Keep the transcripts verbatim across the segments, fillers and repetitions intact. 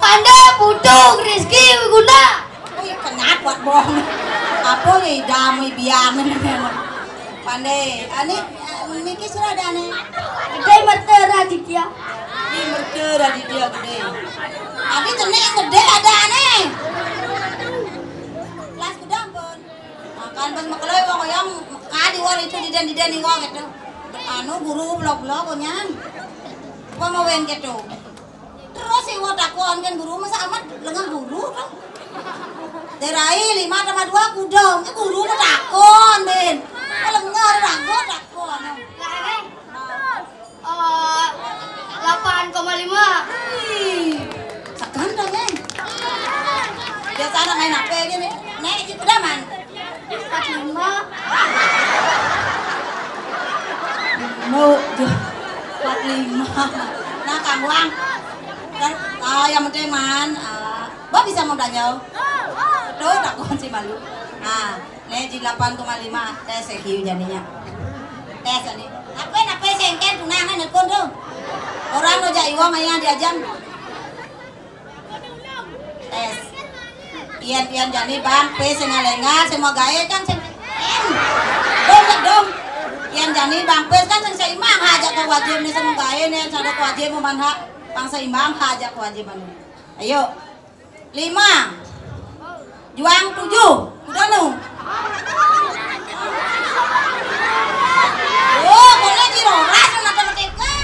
Pandai putu Rizky Wiguna. Wih, kenyat buat bohong. Apa ya idam, wih, biang. Pandai. Ani, eh, Miki sudah ada nih. Gede Merta Raditya. Ini Merta Raditya gede. Adi cenik gede ada nih. Kelas gede ampun. Makan pas mekeloi wong yang kadi wong itu diden-diden iwa gitu. Anu guru blok-blok nyang. Apa mau wen gitu. Terus iwa takon kan guru masa amat lengah guru tuh. Derai lima tambah dua kudong, ke guru mah takon, Ben. Lengah ragu takon. Eh, delapan koma lima. Ih, segan dong, Neng. Biasa anak main apa aja nih? Nek, itu daman. Empat lima. Mau, tuh. Empat lima. Nah, Kang Wang. Dan, oh, yang penting, Man. Eh, Mbak bisa mau tanya? Betul, tak kunci malu. Nah, Nih, ji delapan koma lima, tes ya, kiu janinya. Tes ani. Apa, apa sengken tunangan nelpon tuh. Orang lo jak iwa maya diajam. Tes. Ian, ian jani bang, pe sing lenga, semua gae kan sing. Em. Dong, ya, dong. Ian jani bang, pe kan sing seimbang aja ke wajib nih semua gae nih, ada wajib mau manha. Bang seimbang aja kewajiban. Ayo. Lima. Juang tujuh. Udah nu. Oh, boleh diroras matematika.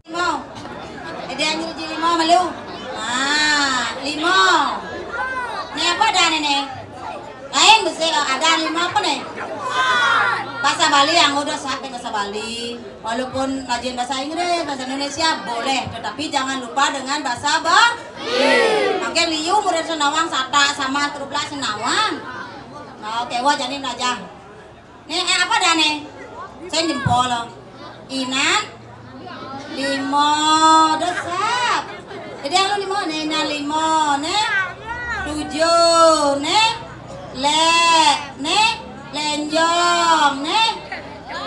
Lima. Ada yang nyuci lima malu. Ah, lima. Ini apa dah ini? Lain besi, oh, ada lima apa nih? Bahasa Bali yang udah sampai bahasa Bali. Walaupun rajin bahasa Inggris, bahasa Indonesia boleh, tetapi jangan lupa dengan bahasa Bali. Makai liu murid senawang sata sama terublah senawang. Nah, oke, wah jadi aja. Nih, eh, apa dah nih? Saya jempol. Inan lima, desap. Jadi lu lima nih, inan lima nih. Tujuh nih. Lek nih. Lenjong nih.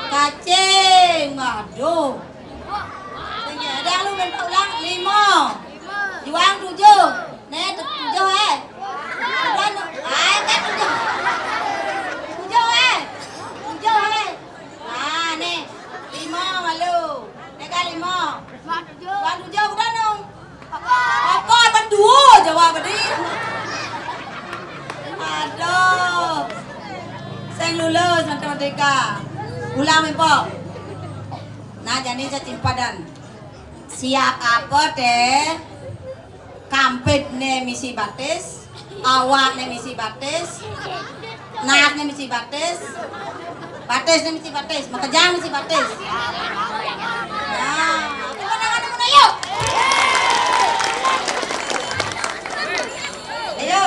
Kacing. Waduh. Jadi lu minta ulang lima. Juang tujuh. Nih, tu-, tujuh, eh. Tujuh, nu-, ah, kan tujuh. Tujuh, eh. Tujuh, eh. Ah, nih. Lima malu. Nih, kan lima. Tuan tujuh, udah, nu. Apa, apa, dua, jawab tadi. Aduh. Sing lulus matematika. Ulang, Mpok. Nah, jadi saya cimpadan. Siap apa, teh? Kampit ne misi batis, awak ne misi batis, nas ne misi batis, batis ne misi batis, makejang misi batis. Nah, tepuk tangan dulu, ayo. Ayo.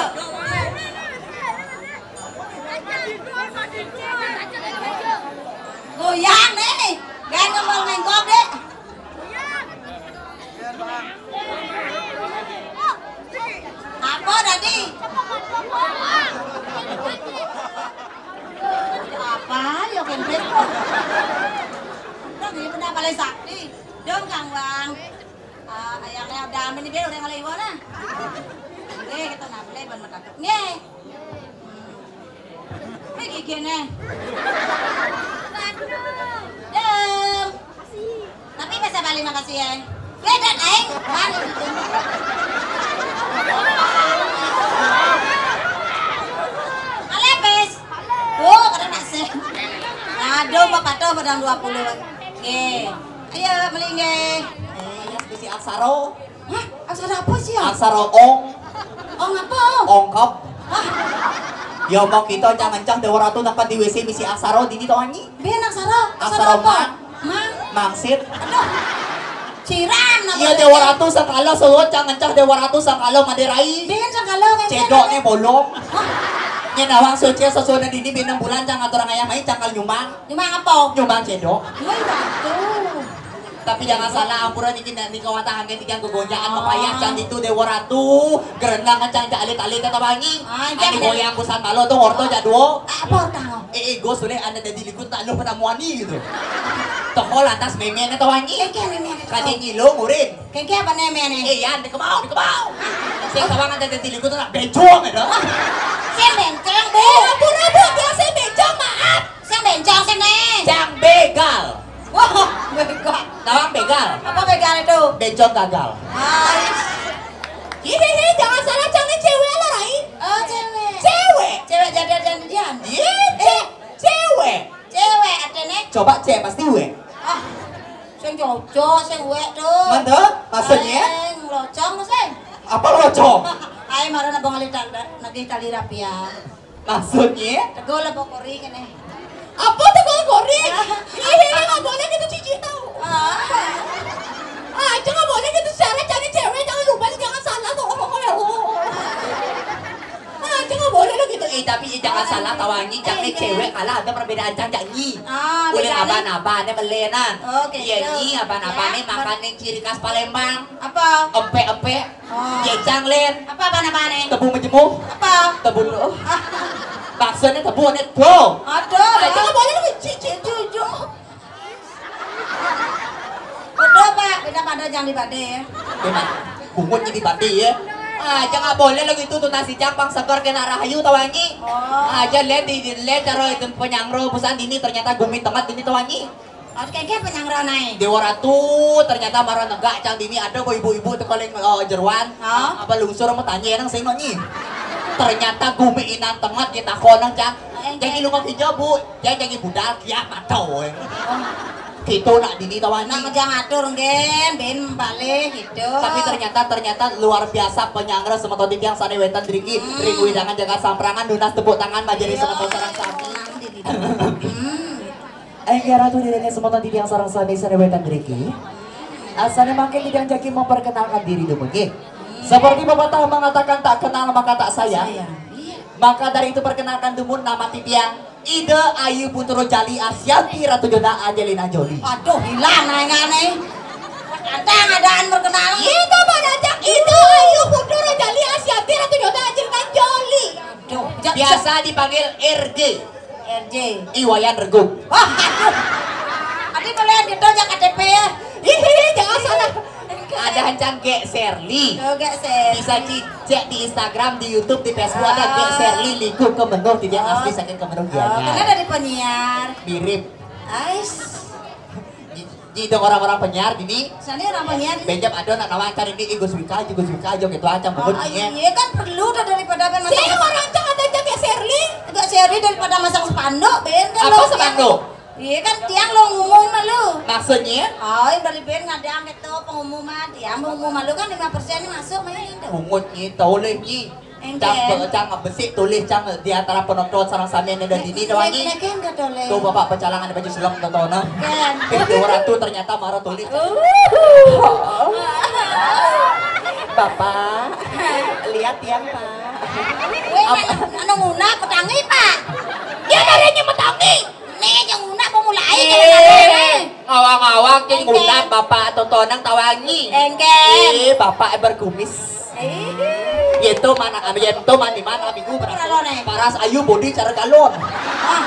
Goyang nih, jangan ngomong mengkok deh. Apa tadi? Apa ya, Kendrick? Udah, ini benda paling sakti. Dong, Kang Bang. Ah, ayangnya udah amin, dia udah ngeliwat, nah. Oke, kita nambah, ban mata. Nih. Wih, gigine. Dong. Tapi bahasa Bali makasih ya. Beda aing. Bang. Alepis. Tuh, kada nasi. Aduh, Bapak tuh pedang dua puluh. Oke. Ayo, melingge. Eh, ya, bisi aksara. Hah? Aksara apa sih ya? Aksara ong. Ong apa, ong? Ongkep. Hah? Ya, mau kita jangan cang Dewa Ratu tempat di W C bisi aksara di, di Tonyi. Ben aksara, aksara apa? Mang. Mangsit. Aduh. Ciran apa? Iya, Dewa Ratu sakala sewot cang encah Dewa Ratu sakala maderai. Ben sakala kan. Cedok nih bolong. Hah? Nya nawang suci sesuai dini bina bulan cang atur ayam main cang kal nyumang. Nyumang apa? Nyumang cedok. Wih, Ratu. Tapi jangan salah, ampura niki nak nika wantah angin tiga gegonjangan mapayah cang ditu Dewa Ratu. Gerendang cang jak alit-alit tata wangi. Ah, angin goyang busan malu tu ngorto jak duo. Apa tang? Eh, eh, gos boleh anda jadi likut tak lu pada muani gitu. Toko lantas memen tata wangi. Kengke memen. Kadi ngilu murin. Kengke apa nemen ni? Eh, yan, dikebau, dikebau. Saya kawan ada jadi likut tak bencong ada. Saya bencong, Bu. Eh, ampura, Bu, dia saya bencong, maaf. Saya bencong sini. Cang begal. Wah, begal. Tawang begal. Apa begal itu? Bencong gagal. Hai. Hihihi, jangan salah, cang ni cewek lah, Rai. Oh, cewek. Cewek. Cewek jadian-jadian. Iya, cewek. Cewek. Cewek artinya? Coba cewek pasti wek. Ah, sing cocok, sing wek tu. Mana? Maksudnya? Sing locong, sing. Apa locong? Ai, marah nak bangali tali, nak tali rapia. Maksudnya? Tegol apa kori kene? Apa tegol kori? Iya, nggak boleh gitu, Cici tahu. Ah. Ah, jangan boleh gitu, cara cari cewek, jangan lupa, jangan salah, tolong, tolong, tolong. Ah, jangan boleh lo gitu. Eh, tapi jangan salah, tawangi, cang ni cewek kalah ada perbedaan cang cak nyi. Ah, ulin aban-aban ni belenan. Oke. Iya, nyi aban-aban ni makan ni ciri khas Palembang. Apa? Empek-empek. Oh. Jejang, Len. Apa, apa, apa, nih? Tebu majemuk. Apa? Tebu dulu. Ah. Bakso ni tebu ni tuh. Aduh. Ah, jangan boleh lu, Cici. Cucu. Aduh, Pak. Beda pada jangan dibade ya. Beda. Bungut jadi bade ya. Ah, jangan boleh lagi itu tuh nasi jang pang seger kena rahayu tawangi. Oh. Aja, Len, di, di Len, taruh itu penyangro pesan dini ternyata gumi temat dini tawangi. Harus kayak apa nyang ranai? Dewa Ratu, ternyata marah negak cang dini ada kok ibu-ibu teko ling, eh, jeruan. Oh. Apa lungsur mau tanya nang seno nyi. Ternyata gumi inan temat kita konang cang. Eh, jadi lu mau hijau, Bu. Dia jadi budal kia mata, weh. Oh. Gitu nak dini tawangi. Nak ngejang atur, ngen, ben balik gitu. Tapi ternyata, ternyata luar biasa penyanggra semeton titiang sane wetan driki. Hmm. Ring wewidangan jagat Samprangan, nunas tepuk tangan majeri semeton sareng sami. Hmm. Inggih Ratu, dherek semeton titiang sareng sami sane wetan driki. Asane mangkin titiang jagi memperkenalkan diri dulu nggih. Seperti pepatah mengatakan, "Tak kenal maka tak sayang." Sayang. Iya. Maka dari itu, perkenalkan dulu nama titiang, Ida Ayu Putro Jali Asyanti Ratu Jona Angelina Jolie. Aduh, hilang naengane. Ada adaan perkenalan. Itu pada cak Ida Ayu Putro Jali Asyanti Ratu Jona Angelina Jolie. Aduh, ja-, biasa dipanggil R J. R J. Iwayan Reguk. Wah, aduh. Adi boleh gitu aja K T P ya. Ih, jangan salah. Ada hancang Gek Serli. Oh, Gek Serli. Bisa dicek di Instagram, di YouTube, di Facebook ada Gek Serli Liku Kemenur, tidak asli saking Kemenur. Oh, Gianyar. Karena dari penyiar. Mirip. Ais. Ji dong orang-orang penyiar dini. Sane orang penyiar. Benjam ada nak nawang cari di Gus Wika, Gus Wika aja gitu aja. Oh, iya, iya kan perlu dah daripada apa. Saya orang cang ada aja Gek Serli. Gek Serli daripada masang spanduk, ben kan. Apa lo spanduk? Iya kan tiang lo ngumum malu. Maksudnya? Oh, yang dari ben ngadang gitu pengumuman, tiang pengumuman malu kan lima persen masuk main itu. Bungut gitu oleh nyi. Cang, cang besik tulis cang di antara penonton sareng sami ane dadi ni doang ni. Tuh bapak pecalangan baju selem tontonan. Kan. Eh, Dewa Ratu ternyata marah tulis. Bapak, lihat ya, Pak. Weh, anu nguna petangi, Pak. Ya, adanya petangi. Nih, yang nguna pemulai. Ngawang-ngawang, cing nguna bapak tontonan tawangi. Engken. Eh, bapak berkumis. Yento mana, yento mani mana minggu paras ayu bodi cara galon. Ah,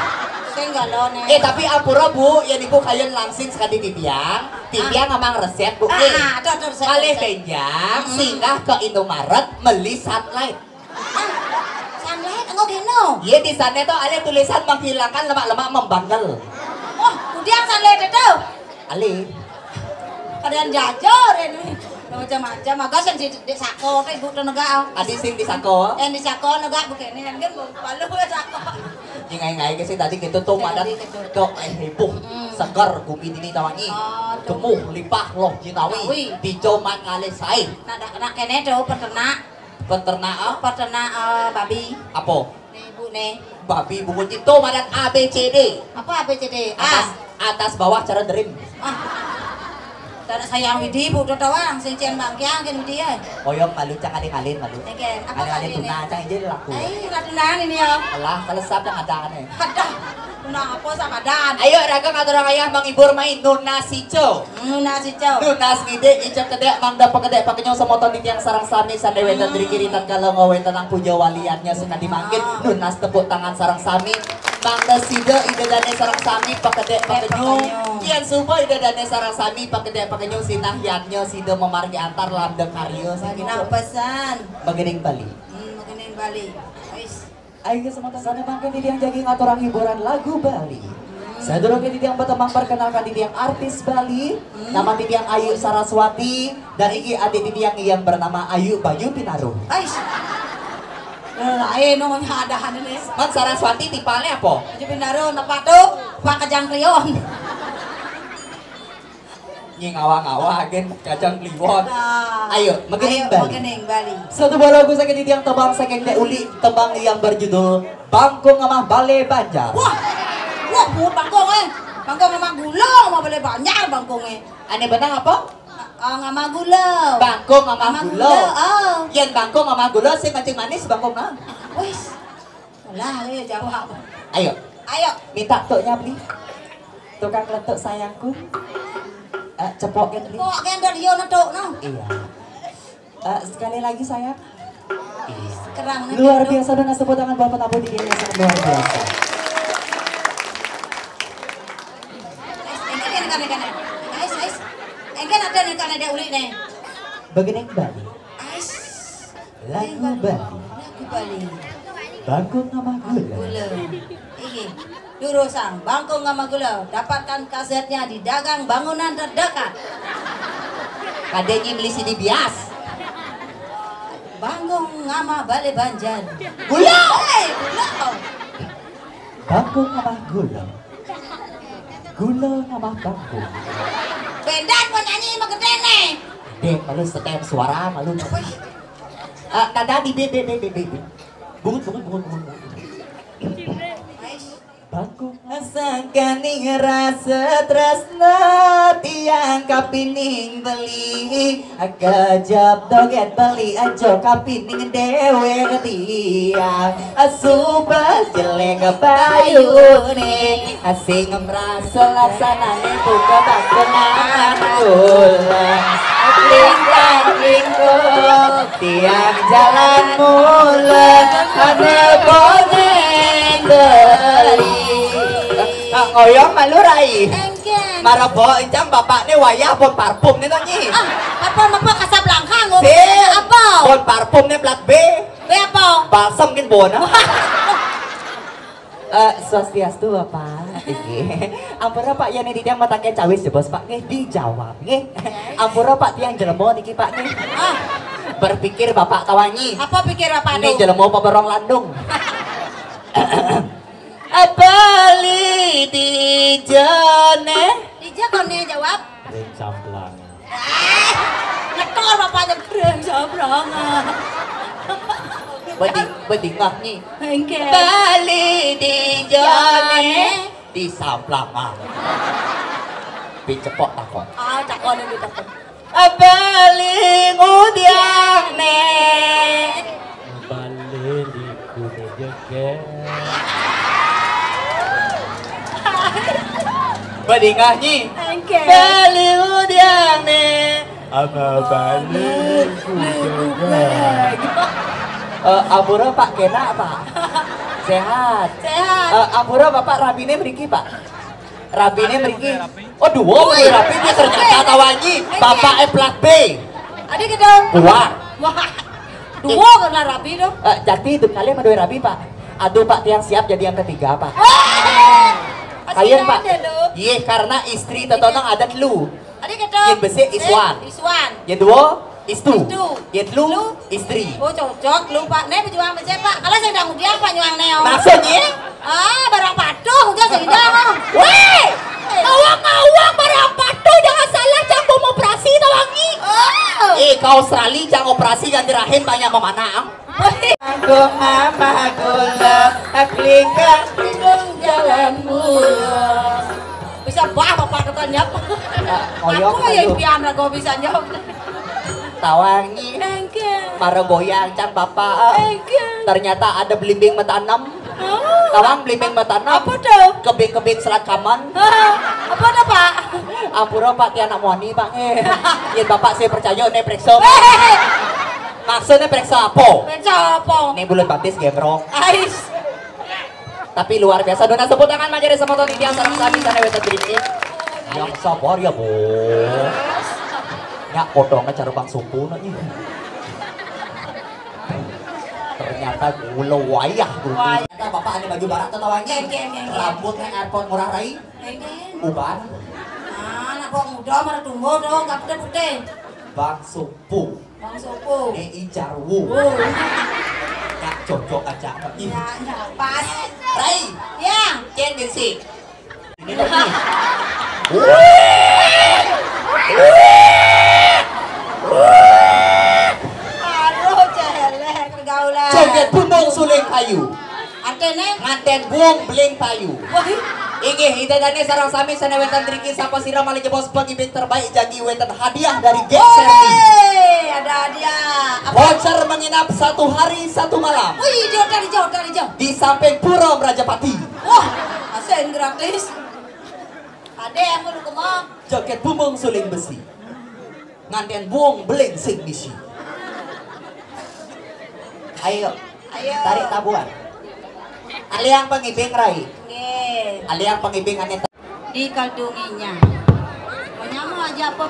sing galon. Eh, tapi ampura Bu, ya niku kayen langsing sekali titiang. Titiang ngamang resep Bu. Ah, ada, ada resep. Alih benjang, singgah ke Indomaret, meli Sunlight. Ah, Sunlight engko geno. Iya, di sana tuh alih tulisan menghilangkan lemak-lemak membandel. Oh, kemudian Sunlight itu. Alih. Kadang jajur ini. Macam-macam. Agak sing di, di sako, kayak ibu tuh negak. Adi sing di sako. Yang di sako negak begini, kan malu ya sako. Ingai-ingai ke sih tadi gitu tuh madan. Kok eh heboh. Segar gumi dini tawangi. Gemuh lipah loh jinawi. Dijoman ngalih sae. Nah, nak kene tuh peternak. Peternak, ah? Peternak, eh, babi. Apa? Nih, Bu, nih. Babi bungut itu madan A B C D. Apa A B C D? Atas, atas bawah cara dream. Ah. Tanak sayang widi, butuh doang, sing cian bangkiang kan widi ya. Oyong malu, cang aling-aling malu. Oke, apa aling-aling kali ini? Tuna, cang aja laku. Eh, ladunan ini ya. Alah, kalau siapa yang ada nih? Ada. Tuna apa sama dan? Ayo, raga ngatur ayah menghibur main Nuna Sico. Nuna Sico. Nuna Side, icap kedek, mangda pekedek, pakenyong semoton di tiang sarang sami, sande wénten driki ritan kalau ngawénten nang puja waliannya sekadi mangkin. Ah. Nunas tepuk tangan sarang sami. Mangda sida ida dane sarang sami, pekedek, pekenyong. Pekenyong. Kian suba ida dane sarang sami, pekedek, pekenyong, sinah yadnya sida memargi antar lambda karya. Bagi nang pesan. Begening Bali. Hmm, begening Bali. Wis. Ayo, semoga sana mangkin titiang jagi ngaturang hiburan lagu Bali. Hmm. Sadurunge titiang patemang, perkenalkan titiang artis Bali. Hmm. Nama titiang Ayu Saraswati dan iki adik titiang yang bernama Ayu Bayu Pinaruh. Ais. Lain no, ada ini. Man, Saraswati tipane apa? Ayu Pinaruh, tepat tuh, Pak Kejang Krion. Nyi ngawa-ngawa agen Kajang Kliwon. Nah. Ayo, megening Bali. Megening Bali. Satu buah lagu saking titiang, tembang saking Dek Uli, tembang yang berjudul Bangkung Ngamah Bale Banjar. Wah, wah, buat bangkung eh. Bangkung ngamah gula, ngamah bale banjar bangkung eh. Ane benang apa? Ah, ngamah gula. Bangkung ngamah gula. Oh. Yen bangkung ngamah gula, sing kencing manis bangkung nah. Wis. Lah, ayo jawab. Ayo. Ayo. Minta tuknya beli. Tukang letuk sayangku. Eh, cepok kan beli. Cepok kan dari yo netuk no. Iya. Eh, sekali lagi sayang. Iya. Kerang nih, luar biasa, dengan tepuk tangan Bapak Tabu di sini, sangat luar biasa. Ais, engke kan, kan, kan. Ais, ais. Engke ada nih, kan ada ulik nih. Begini, Mbak. Ais. Lagu Bali. Lagu Bali. Bangkung ngamah gula. Gula. Iki. Durusang, Bangkung ngamah gula. Dapatkan kasetnya di dagang bangunan terdekat. Kadenya beli sini bias. Bangkung ngamah bale banjar. Gula. Hei, gula. Bangkung ngamah gula. Gula ngamah bangkung. Bendan mau nyanyi mah gede nih. Dek, malu setem suara, malu. Wih. Eh, kada di be, be, be, be, be. Bungut, bungut, bungut, bungut, bungut. Bangkung. Sangkaning rasa tresna tiang kapining beli. Kejep doget beli aja kapining dewek tiang. Suba jelek bayune. Sing merasa laksanane buka bangunan kula. Lintang lingkung tiang jalan mula. Ane boneng beli. Ah, ngoyong malu rai. Engken. Marabo encang bapakne wayah bon parfum ne to, Nyi. Ah, apa, apa, Kasablanca, ngomong. Sip. Apa? Bon parfum ne plat B. B apa? Balsem kin bon. Eh, swastiastu, Bapak. Nggih. Ampura, Pak, yen titiang matake cawis jebos, Pak, nggih, dijawab, nggih. Ampura, Pak, tiang jelema niki, Pak, nggih. Ah. Berpikir Bapak tawangi. Apa pikir Bapak? Ini tuh? Jelema apa berong landung? Bali dijane. Dija kone jawab. Ring Samplang. Eh, ngetor bapaknya keren seberangan. Beding, bedingah, Nyi. Engke. Bali dijane di Samplang, ah. Picepok takon. Ah, takon yang ditakon. Bali ngudiang ne. Bali di kudu jeger. Bedingah, Nyi. Engke. Bali ngudiang ne. Apa balik? Eh, ampura, Pak, kena, Pak? Sehat. Sehat. Eh, ampura, Bapak, rabine mriki, Pak? Rabine mriki. Oh, dua. Wih, rabi dia ternyata tawangi. Bapak eh plat B. Ade gitu. Dua. Wah. Dua kena rabi tuh. Eh, jadi itu kalian madue rabi, Pak? Aduh, Pak, tiang siap jadi yang ketiga, Pak. Wah. Kalian, Pak? Kasihan deh, lu. Iya, karena istri tetonong adat lu. Ade gitu. Yen besik, eh, Iswan. Iswan. Yen dua, Istu. Istu. Yen telu, Istri. Oh, cocok lu, Pak. Ne pejuang becek, Pak. Kalau saya udah ngudiang, Pak, nyuang neo. Maksudnya? Ah, barang patuh, udah saya udah. Weh! Awak-awak barang patuh, jangan salah, cang bom operasi tawangi. Oh. Eh, kau Australia, cang operasi ganti rahim banyak memanah. Aku mama gula, klikang bingung jalan mula. Bisa bah bapak depannya. Ngoyong. Aku ya pian rago bisa nyok. Tawangi. Enggak. Mara goyang can bapak. Enggak. Ternyata ada belimbing matanem. Oh. Tawang belimbing matanem. Apa tuh? Kebing-kebing selat kaman. Hah? Apa tuh, Pak? Ampura, Pak, tiang nak muani, Pak. Eh. Yen bapak saya percaya, nih periksa. Hehehe. Maksudnya periksa apa? Periksa apa? Nih bulan batis gembrong. Ais. Tapi luar biasa. Dona tepuk tangan manjari semoto titiang sareng sami sane wénten mriki. Yang sabar ya, Bos. Nyak potongnya cara Bang Supu nak ni. Ternyata gula wayah dulu. Wayah. Ternyata bapak ada baju barak tuh tawangi. Nggih, nggih, nggih. Rambutnya airport murah rai. Nggih, nggih. Uban. Ah, anak kok muda marah tumbuh dong, gak putih-putih. Bang Supu. Bang Supu. Ni ijarwu. Oh. Ya cocok aja. Ih. Ya, ya, pas. Rai. Ya. Cen gengsi. Ini lagi. Aduh, celek pergaulan. Joget bumbung suling kayu. Artine? Nganten buung beling payu. Wah. Inggih, ida dane sareng sami sane wénten driki sapa sira malih jebos pengibing terbaik jagi wénten hadiah dari Geng Serti. Woi, ada hadiah. Apa? Voucher menginap satu hari satu malam. Wih, jauh dari jauh dari jauh. Di samping Pura Rajapati. Wah, asing gratis. Ada yang mau lu kemana? Joget bumbung suling besi. Nganten buung beling sing bisi. Ayo. Ayo. Tarik tabuan. Aliang pengibing rai. Nggih. Aliang pengibing ane. Di kaldunginya. Mau nyamuk aja apa?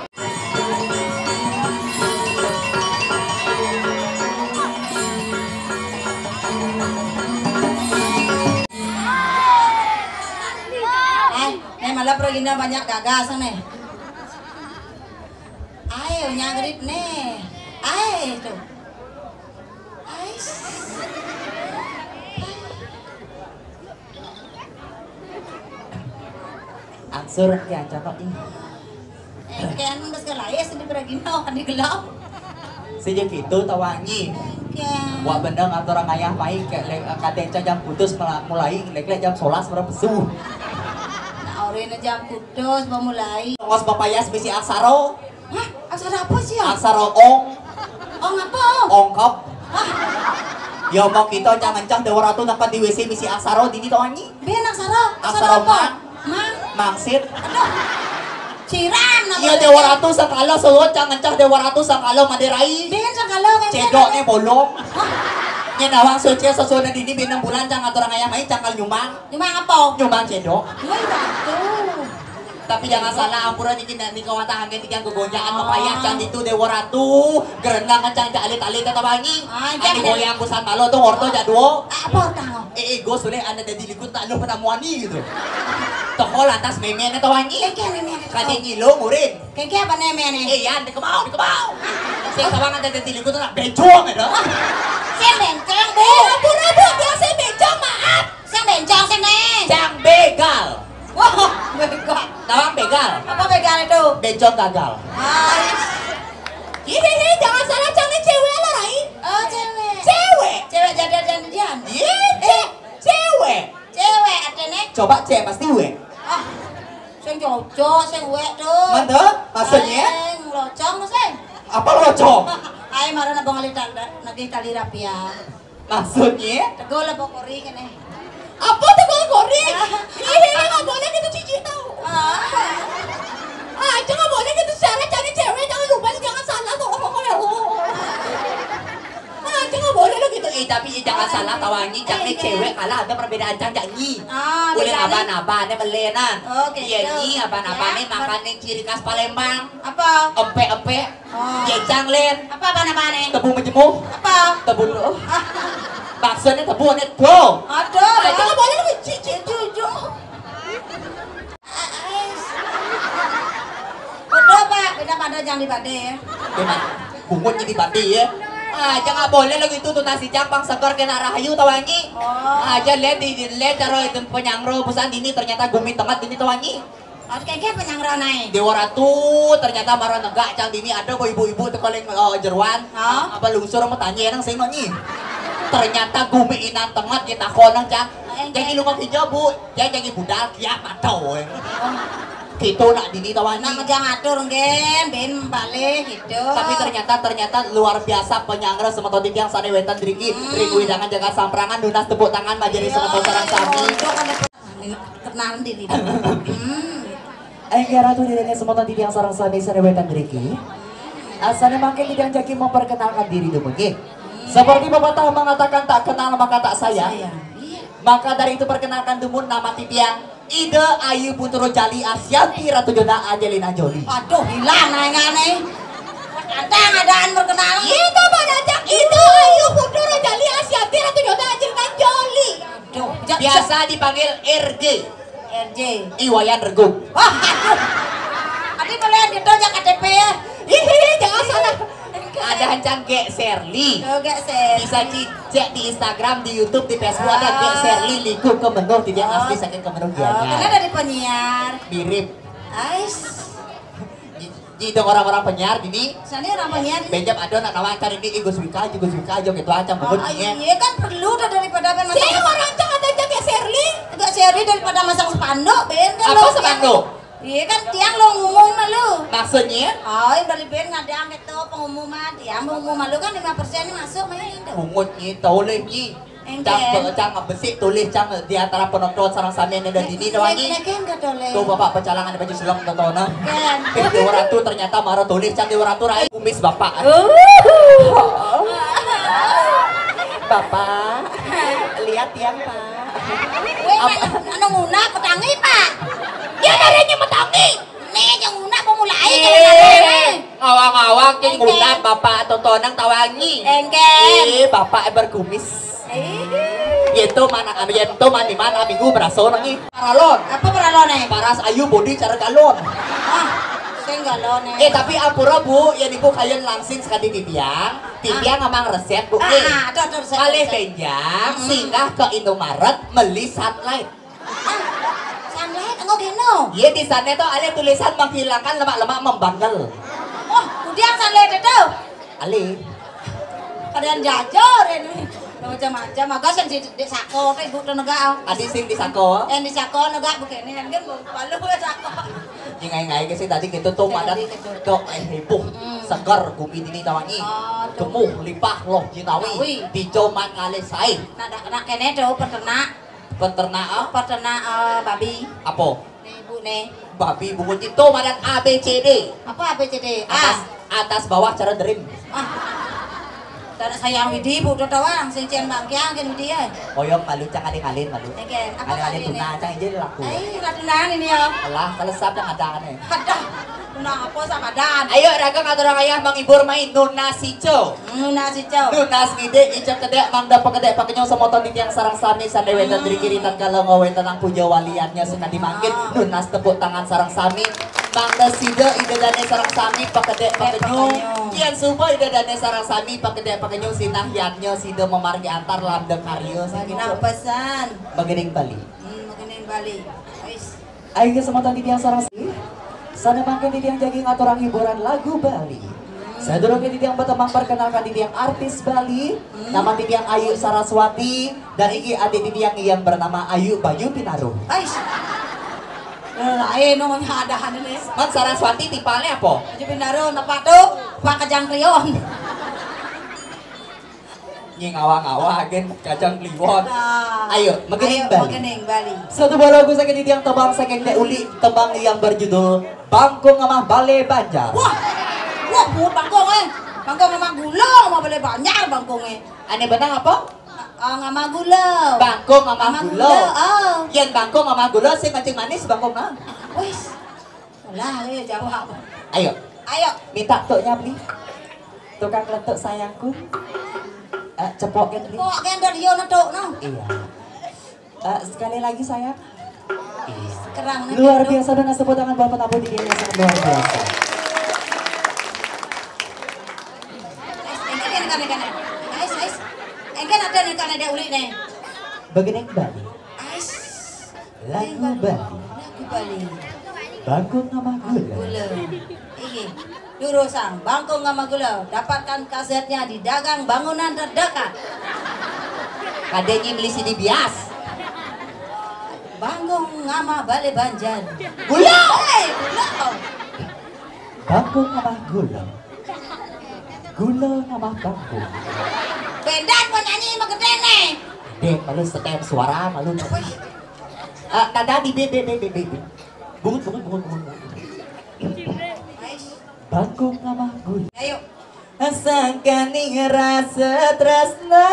Ay, nih malah pergi banyak gagas nih. Ayo nyangrit nih. Ayo tuh. Ais. Angsur ya cakep ih. Eh, kayak anu geus layas di peragino kan di gelap. Sejak itu tawangi. Oke. Wak benda ngatur ngayah mai ke le- kadéngca jam putus mela- mulai lek-lek jam sebelas berapa besu. Nah, orina jam putus mau mulai. Ngos bapayas bisi aksara. Hah? Aksara apa sih ya? Aksara ong. Ong apa? Ongkep. Hah? Ya mau kita jangan cah Dewa Ratu nak di W C bisi aksara dini tawangi. Ben aksara. Aksara apa? Mang. Mang. Mangsit. Aduh. Ciran apa? Iya Dewa Ratu sangkala sewot jangan cah Dewa Ratu sangkala maderai. Ben sangkala kan. Cedok nih bolong. Hah? Nya nawang suci sesuai dini bina bulan jangan atur ngayah mai cangkal nyumbang. Nyumbang apa? Nyumbang cedok. Nyumbang itu. Tapi jangan salah, ampura niki nak nika wantah angin tiga gegonjangan mapayah can ditu Dewa Ratu. Gerendang kencang jak alit-alit tata wangi. Ah, ane goyang busan malu tuh orto jak duo. Apa ortang? Eh, eh, gos boleh anda dadi liku tak lu pernah muani gitu. Toho lantas memen tata wangi. Keke memen. Kade nyilo murin. Keke apa nemen? Eh, ya, dikebau, dikebau. Saya tawang anda dadi liku tuh nak bencong gitu. Saya bencong, Bu. Eh, ampura, Bu, biasa bencong, maaf. Sing bencong sini. Cang begal. Wah, begal. Tawang begal. Apa begal itu? Bencong gagal. Hai. Hihihi, jangan salah cangnya cewek lah, Rai. Oh, cewek. Cewek. Cewek jadian-jadian. Iya, eh, cewek. Cewek artinya. Coba cewek pasti we. Ah, sing cocok, sing wek tuh. Mantap, maksudnya? Sing locong, sing. Apa locong? Ayo marah nabang lagi tali rapi ya. Maksudnya? Tegol apa kori kene? Apa tegol kori? Iya, nggak boleh gitu cici tahu. Ah. Ah, jangan boleh gitu cara cari cewek, jangan lupa jangan salah tuh. Ah, jangan boleh lo gitu. Eh, tapi ya jangan salah tawangi, jangan cewek kalah ada perbedaan cang cak nyi. Ah, boleh aban-aban ada belenan. Oke. Iya nyi aban-aban nih makan nih ciri khas Palembang. Apa? Empe-empe. Oh. Jejang, Lin. Apa, apa, apa, nih? Tebu menjemuh. Apa? Tebu dulu. Ah. Baksonya tebu, nih, tuh. Aduh. Nah, itu nggak boleh, lu, cici. Cucu. Betul, Pak. Beda pada jangan dibade, ya. Beda. Bungut jadi bade, ya. Ah, jangan boleh lagi itu tuh nasi jang pang seger kena rahayu tawangi. Oh. Aja lihat di lihat cara itu penyangro pesan ini ternyata gumi temat ini tawangi. Oke, ke penyangronai. Dewa Ratu ternyata marah negak cang dini ada kok ibu-ibu teko ling eh, jeruan. Oh. Apa lungsur mau tanya nang sing nonyi. Ternyata gumi inan temat kita konang cang. Eh, jadi lu mau hijau bu, dia jadi budal kiap atau. Oh. Situ nak dini tawani. Nak ngejang atur nggih, ben balik gitu. Tapi ternyata, ternyata luar biasa penyanggra semeton titiang sane wenten driki. Hmm. Ring wewidangan Jagat Samprangan, nunas tepuk tangan majeng ring semeton sareng sami. Untuk ada kenalan diri. Hmm. Inggih Ratu, ida dane semeton titiang sareng sami sane wenten driki. Asane mangkin titiang jagi memperkenalkan diri dulu nggih. Seperti pepatah mengatakan tak kenal maka tak sayang. Sayang. Iya. Maka dari itu perkenalkan dulu nama titiang. Ida Ayu Putra Jali Asyanti Ratu Jona Angelina Jolie. Aduh, hilang naengane. Kadang adaan perkenalan. Ida Pak Dajak, Ida Ayu Putra Jali Asyanti Ratu Jona Angelina Jolie. Aduh, ja-, biasa dipanggil R J. R J. Iwayan Rego. Wah, aduh. Adi boleh gitu ya K T P ya. Ih, jangan salah. Ada hancang Gek Serli. Oh, Gek Serli. Bisa dicek di Instagram, di YouTube, di Facebook ada Gek Serli Liku Kemenur, titiang asli saking Kemenur Gianyar. Karena dari penyiar. Mirip. Ais. Di, di dong orang-orang penyiar dini. Sane orang penyiar. Benjep ada nak nawakan ini, "Ih, Gus Wika aja, Gus Wika aja," gitu aja. Oh, iya, kan perlu tuh daripada apa masang. Saya orang cang ada aja Gek Serli. Gek Serli daripada masang spanduk, ben kan. Apa lo spanduk? Iya kan tiang lo ngumum malu. Maksudnya? Oh, iya, bari ben ngadang gitu pengumuman, tiang pengumuman malu kan lima persen masuk main itu. Pungut nyi, toleh nyi. Cang, cang besik tulis cang di antara penonton sareng sami ane dini doang nyi. Tuh bapak pecalangan baju selem tontonan. Kan. Eh, Dewa Ratu ternyata marah tulis cang Dewa Ratu rai kumis bapak. Bapak, lihat tiang, Pak. Weh, anu nguna petangi, Pak. Ya, adanya petangi. Nih, yang nguna pemulai. Ngawang-ngawang, cing nguna bapak tontonan tawangi. Engken. Eh, bapak berkumis. Eh. Yento mana, yento mani mana minggu beraso nangi. Paralon. Apa paralon, eh? Paras ayu bodi cara galon. Ah, sing galon, eh. Eh, tapi ampura, Bu, ya niku kayen langsing sekali titiang. Titiang emang resep, Bu. Ah, eh. Ah, ada, ada resep. Kalih benjang, singgah ke Indomaret, meli Sunlight. Ah, Sunlight, engko kene. Ye, di sana tuh ada tulisan menghilangkan lemak-lemak membandel. Oh, kemudian Sunlight itu? Ali. Kadang jajur ini. Macam-macam. Agak sing di, di sako, teh ibu tuh negak. Adi sing di sako. Yang di sako negak begini, kan malu ya sako. Ingai-ingai ke sih tadi gitu tuh madan. Dok, eh, heboh. Segar gumi dini tawangi. Oh, tuh. Gemuh lipah loh jinawi. Dicoman ngalih sae. Nah, nak kene tuh peternak. Peternak, ah? Peternak, eh, babi. Apa? Nih, Bu, nih. Babi bungut itu madan A B C D. Apa A B C D? Atas, atas bawah cara derim. Ah. Cara sayang widi, Bu, tuh tawang, sing cian bangkiang, kan widi ya. Oyong malu, cang ada ngalin malu. Oke, apa ngalin tuna, cang aja laku. Eh, laku nahan ini ya. Alah, kalau siapa yang ada aneh. Ada. Kenapa sama dan? Ayo, raga ngaturang ayah menghibur main Nuna Sico. Nunas Ijo. Nunas ngidik, icep kedek, mangda pekedek pekenyung semoton titiang sareng sami sande wenten driki ritatkala ngawéntenang puja waliannya sekadi mangkin. Nunas tepuk tangan sareng sami. Mangda sida ida dane sareng sami pekedek pekenyung. Pekenyung. Yen suba ida dane sareng sami pekedek pekenyung sinah yadnya sida memargi antar lambda karya. Benar pesan. Begening Bali. Hmm, begening Bali. Wis. Ayo semoton titiang sareng sami. Sane mangkin titiang jagi ngaturang hiburan lagu Bali. Sadurunge titiang patemang perkenalkan titiang artis Bali, nama titiang Ayu Saraswati, dan iki adik titiang yang bernama Ayu Bayu Pinaru. Ais. Lain namanya ada nih. Man Saraswati tipale apa? Bayu Pinaru, tepat tuh, Pak Kejang Krion. Nying awang-awang agen kacang kliwon. Nah. Ayo, megening Bali. Megening Bali. Satu buah lagu saking titiang tembang saking Dek Uli, tembang yang berjudul Bangkung Ngamah Bale Banjar. Wah, wah, Bu, bangkung, eh. Bangkung ngamah gula, ngamah bale banjar bangkung, eh. Ane benang apa? Ah, ngamah gula. Bangkung ngamah gula. Oh. Yen bangkung ngamah gula, sing kencing manis bangkung nah. Wis. Lah, ayo jawab. Ayo. Ayo. Minta tuknya beli. Tukang letuk sayangku. Eh, cepok kan beli. Kok kan dari yo netuk no. Iya. Eh, sekali lagi sayang. Iya. Kerang nih. Luar biasa, dan tepuk tangan buat penampu di dunia sangat luar biasa. Ais, engke kan, kan, kan. Ais, ais. Engke ada nih kan ada uli nih. Begini kembali. Ais. Lagu Bali. Lagu Bali. Bangkung ngamah gula. Gula. Inggih. Durusang, Bangkung ngamah gula. Dapatkan kasetnya di dagang bangunan terdekat. Kadenya beli sini bias. Panggung ngamah balé banjar. Gula! Héi, gula! Panggung ngamah gula. Gula ngamah panggung. Bendan kok nyanyi mah gedé né. Dek, malu setem suara, malu. Wih. Eh, tadi, be, be, be, be, be, be. Bungut, bungut, bungut, bungut, bungut. Ais. Bangkung ngamah gula. Ayo. Sangkaning rasa tresna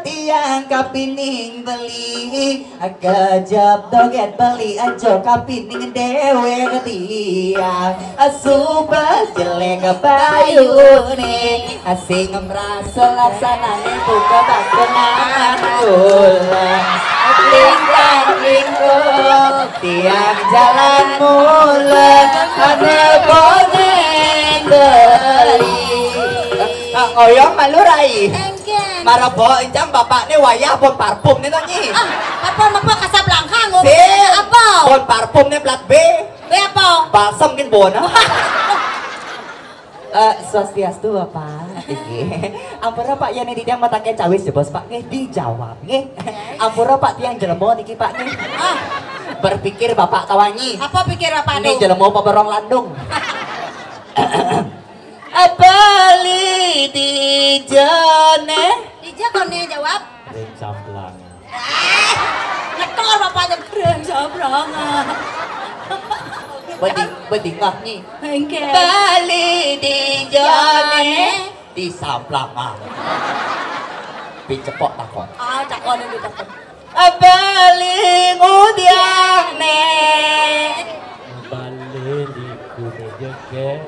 tiang kapining beli, kejep dogét beli aja kapining déwék tiang. Suba jelék bayuné, sing merasa laksanané buka bangkung ngamah gula. Lintang lingkung tiang jalan mula, ane boneng beli. Ah, ngoyong malu, Rai. Engken. Mara bo encang bapakné wayah bon parfum né, Nyi. Ah, apa, apa kasap langkang, ngomong Sip. Apa? Bon parfum né plat B. B apa? Balsem gin bon. Eh, swastiastu, Bapak. Inggih. Ampura, Pak, yén ditiang mataken cawis jebos, Pak, nggih, dijawab, nggih. Ampura, Pak, tiang jelema niki, Pak, nggih. Ah. Berpikir Bapak tawangi. Apa pikir Bapak Ini tuh? Jelema paberong landung. Beli di jane. Dija koné jawab. Ring samplang. Eh, ngetor bapaknya keren sabrangan. Beding, bedingah, Nyi. Engke. Beli di jane. Di samplangan. Picepok takon. Ah, takon yang ditakon. Beli ngudiang né. Beli di kuda jegé.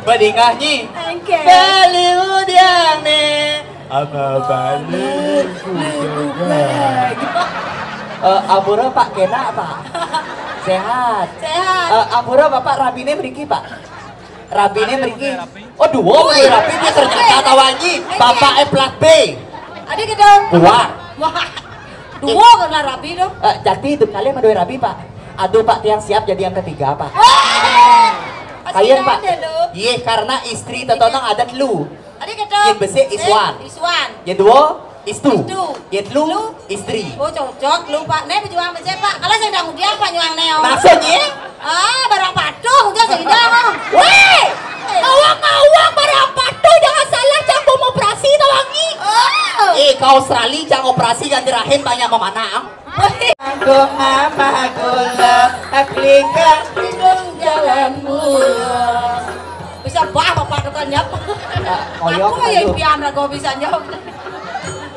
Bedingah, Nyi. Engke. Beli ngudiang né. Apa beli kuda jegé. Eh, ampura, Pak, kena, Pak. Sehat. Sehat. Eh, ampura, Bapak, rabiné mriki, Pak. Rabiné mriki. Oh, dua Woi. Rabi dia ternyata tawangi. Iya. Bapak eh plat B. Adi gedong. Dua. Wah. Dua kena rabi tuh. Eh, jati itu kalian madué rabi, Pak. Aduh, Pak, tiang siap jadi yang ketiga, Pak. Wah. Kalian, Pak. Iya, karena istri tetonong adat lu. Adi gedong. Yang besik Iswan. Eh, Iswan. Yang dua Istu. Istu. Yén lu, Lu. Istri. Oh, cocok lu, Pak. Né pejuang becé, Pak. Kalau saya udah ngudiang, Pak, nyuang néo. Maksudnya? Ah, barang patuh, udah saya udah. Wéh! Awak-awak barang patuh jangan salah, cang mau operasi tawangi. Oh. Eh, ke Australia cang operasi ganti rahim banyak memanah. Aku mama gula, klikang bingung jalan mula. Bisa bah bapak tukang nyap. Ngoyok. Aku yang pian rago bisa nyap.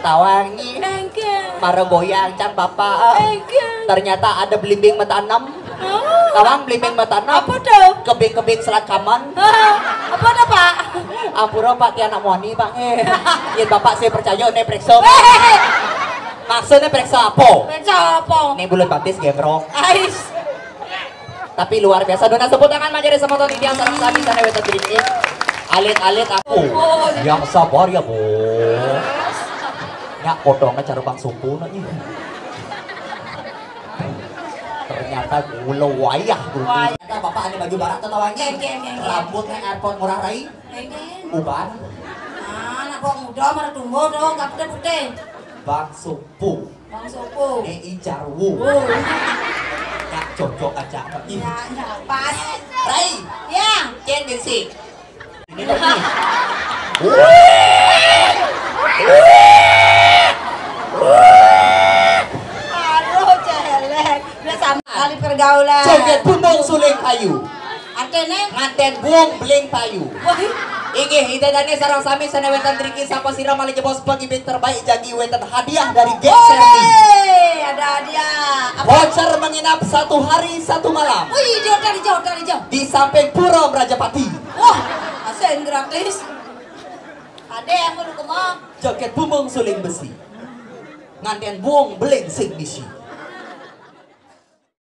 Tawangi. Engke. Para goyang can bapak. Engke. Ternyata ada belimbing metanem. Oh. Tawang belimbing metanem. Apa tuh? Kebing-kebing selat kaman. Apa tuh, Pak? Ampura, Pak, tiang nak muani, Pak. Eh. Yén bapak saya percaya, né periksa. Maksudnya periksa apa? Periksa apa? Né bulan batis gembrong. Ais. Tapi luar biasa. Dona tepuk tangan manjari semeton titiang sareng sami sané wénten mriki. Alit-alit aku. Yang sabar ya, Bos. Nyak potongnya cara Bang Supu nak. Ternyata gula wayah gula. Wayah. Ternyata bapak ada baju barak tetawangi. Nggih, nggih, nggih. Rambutnya airport murah rai. Nggih. Uban. Ah, nak kok muda marah tumbuh dong, gak putih-putih. Bang Supu. Bang Sopo. Né ijar wu. Oh. Nyak cocok aja. Ih. Ya, ya, pas. Rai. Ya. Cén gengsi. Ini tuh. Wih. Wih. Wih. Aduh, celek. Udah sama kali pergaulan. Joget bumbung suling kayu. Artiné? Nganten buung beling payu. Wah. Inggih, Ida Dane sareng sami sané wénten driki sapa sira malih jebos pengibing terbaik jagi wénten hadiah dari Geng Serti. Héy, ada hadiah. Apa? Voucher menginap satu hari satu malam. Wih, jauh dari jauh dari jauh. Di samping Pura Rajapati. Wah, asen gratis. Ada yang mau lu kemana? Joget bumbung suling besi. Nganten buung beling sing bisi.